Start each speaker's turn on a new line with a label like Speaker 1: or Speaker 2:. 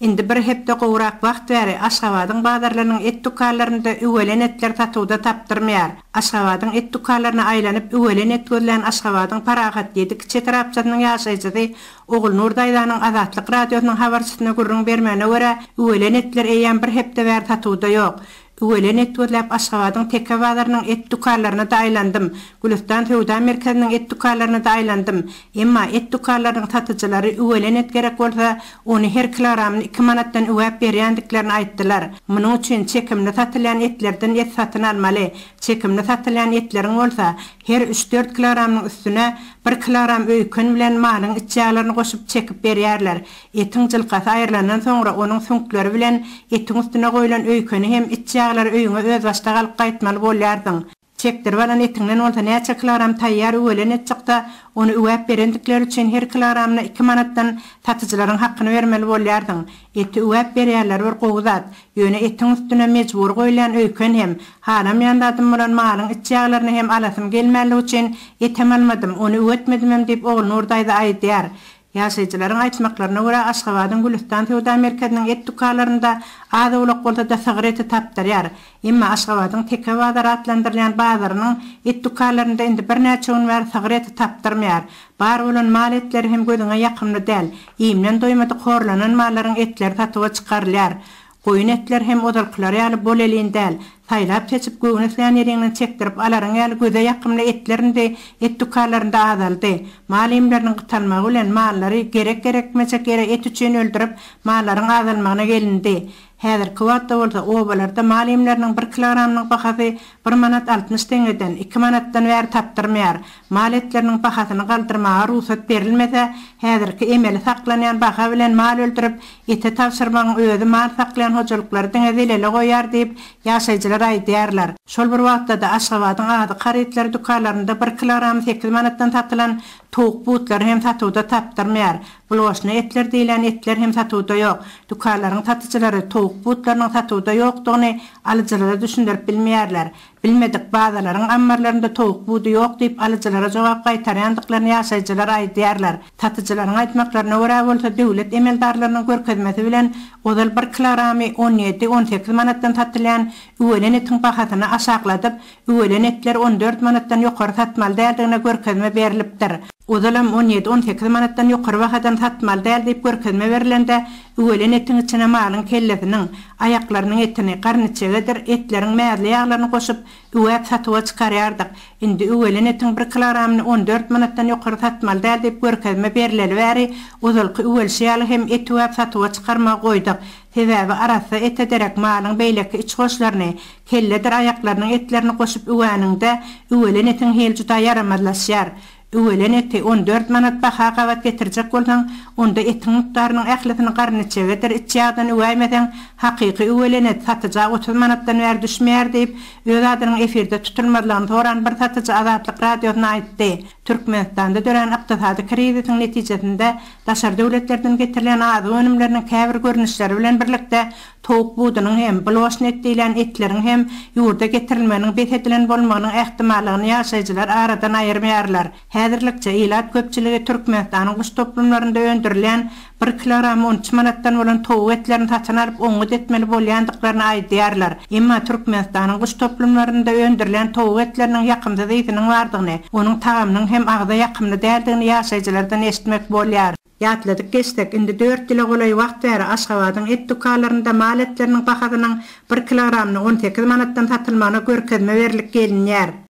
Speaker 1: Indi bir hepde gowrak wagt bäri Aşgabadyň bazarlarynyň et dükanlarynda üwelen etler satuwda tapdyrmaýar. Aşgabadyň et dükanlaryna aýlanyp üwelen et gözlän Aşgabadyň Parahat ýedi kiçi etrapçasynyň ýaşaýjysy Ogulnur daýzanyň Azatlyk Radiosynyň habarçysyna gürrüň bermegine görä, üwelen etler eýýäm bir hepde bäri satuwda ýok. Üwelen et gözläp Aşgabadyň Teke bazarynyň et dükanlaryna-da aýlandym, Gülüstan söwda merkeziniň et dükanlaryna-da aýlandym. Emma et dükanlarynyň satyjylary üwelen et gerek bolsa, ony her kilogramyny iki manatdan üwäp berýändiklerini aýtdylar. Munuň üçin çekimli satylýan etlerden et satyn almaly. Çekimli satylýan etleriň bolsa, her üç-dört kilogramynyň üstüne bir kilogram öýken bilen malyň iç ýaglaryny goşup çekip berýärler. Etiň jylkasy aýrylandan soňra onuň süňkleri bilen etiň üstüne goýlan öýkeni hem iç ýaglary öýüňe özbaşdak alyp gaýtmaly bolýarsyň. Çekdirip alan etiňden bolsa näçe kilogram taýýar üwelen et çyksa, ony üwäp berendikleri üçin her kilogramyna iki manatdan satyjylaryň hakyny bermeli bolýarsyň. Eti üwäp berýärleri bir gowy zat. Ýöne etiň üstüne mejbury goýulýan öýken hem, halamaýan zadym bolan malyň iç ýaglaryny hem alasym gelmänligi üçin etem almadym, ony üwetmedimem diýip Ogulnur daýza aýdýar. Ýaşaýjylaryň aýtmaklaryna görä, Aşgabadyň Gülüstan söwda merkeziniň et dükanlarynda az-owlak bolsa-da sygyr eti tapdyrýar. Emma Aşgabadyň Teke bazary atlandyrylýan bazarynyň et dükanlarynda indi birnäçe gün bäri sygyr eti tapdyrmaýar. Bar bolan mal etleri hem gözüňe ýakymly däl. Iýmden doýmadyk horlanan mallaryň etleri satuwa çykarylýar. Goýun etleri hem ozalkylar ýaly bol-elin däl. Saýlap-seçip göwün islän ýeriňden çekdirip alaryň ýaly göze ýakymly etler indi et dükanlarynda azaldy. Mal iýmleriniň gytalmagy bilen mallary gerek-gerekmejek ýere et üçin öldürip, mallaryň azalmagyna gelindi. Häzirki wagtda bolsa obalarda mal iýmleriniň bir kilogramynyň bahasy bir manat 60 teňňeden, iki manatdan bäri tapdyrmaýar. Mal etleriniň bahasyny galdyrmaga rugsat berilmese, häzirki emeli saklanýan baha bilen mal öldürip, ete tabşyrmagyň özi mal saklaýan hojalyklary diňe zelele goýar diýip, ýaşaýjylar aýdýarlar. Şol bir wagtda-da, Aşgabadyň azyk harytlary dükanlarynda bir kilogramy sekiz manatdan satylan towuk butlary hem satuwda tapdyrmaýar. Bulgaşna etler diýlen etler hem satuwda ýok. Dükanlaryň satyjylary towuk butlarynyň satuwda ýokdugyny alyjylara düşündirip bilmeýärler. Bilmedik, bazarlaryň ammarlarynda towuk budy ýok diýip alyjylara jogap gaýtarýandyklaryny ýaşaýjylar aýdýarlar. Satyjylaryň aýtmaklaryna görä bolsa, döwlet emeldarlarynyň görkezmesi bilen ozal bir kilogramy on ýedi, on sekiz manatdan satylýan üwelen etiň bahasyny aşakladyp, üwelen etleri on dört manatdan ýokary satmaly däldigine görkezme berlipdir. Ozalam on ýedi, on sekiz manatdan ýokary bahadan satmaly däl diýip görkezme berlende, üwelen etiň içine malyň kellesiniň, aýaklarynyň etini, garnyçegedir etleriň mäzli ýaglaryny goşup, üwäp satuwa çykarýardyk. Indi üwelen etiň bir kilogramyny on dört manatdan ýokary satmaly däl diýip görkezme berleli bäri, ozalky üwelişi ýaly hem et üwäp satuwa çykarmagy goýduk. Sebäbi arassa ete derek malyň beýleki iç goşlaryny, kelledir aýaklarynyň etlerini goşup üwäniňde, üwelen etiň hili juda ýaramazlaşýar. Üwelen eti on dört manat baha gabat getirjek bolsaň, onda etiň mukdarynyň ählisini garyn-içegedir iç ýagdan üwäýmeseň, hakyky üwelen et satyja 30 manatdan bäri düşmeýär diýip, öz adynyň efirde tutulmazlygyny soran bir satyjy Azatlyk Radiosyna aýtdy. Türkmenistanda dörän ykdysady krizisiň netijesinde daşary döwletlerden getirilýän azyk önümleriniň käbir görnüşleri bilen birlikde Towuk budunyň hem, bloşny et diýlen etleriň hem ýurda getirilmeginiň bes edilen bolmagynyň ähtimallygyny ýaşaýjylar aradan aýyrmaýarlar. Häzirlikçe ilat köpçüligi Türkmenistanyň guş toplumlarynda öndürilýän bir kilogramy on üç manatdan bolan towuk etlerini satyn alyp oňňut etmeli bolýandyklaryny aýdýarlar. Emma Türkmenistanyň guş toplumlarynda öndürilýän towuk etleriniň ýakymsyz ysynyň bardygyny, onuň tagamynyň hem agza ýakymly däldigini ýaşaýjylardan eşitmek bolýar. Ýatladyp geçsek, indi dört ýyla golaý wagt bäri Aşgabadyň et dükanlarynda mal etleriniň bahasynyň bir kilogramyny 18 manatdan satylmagyna görkezme berlip gelinýär.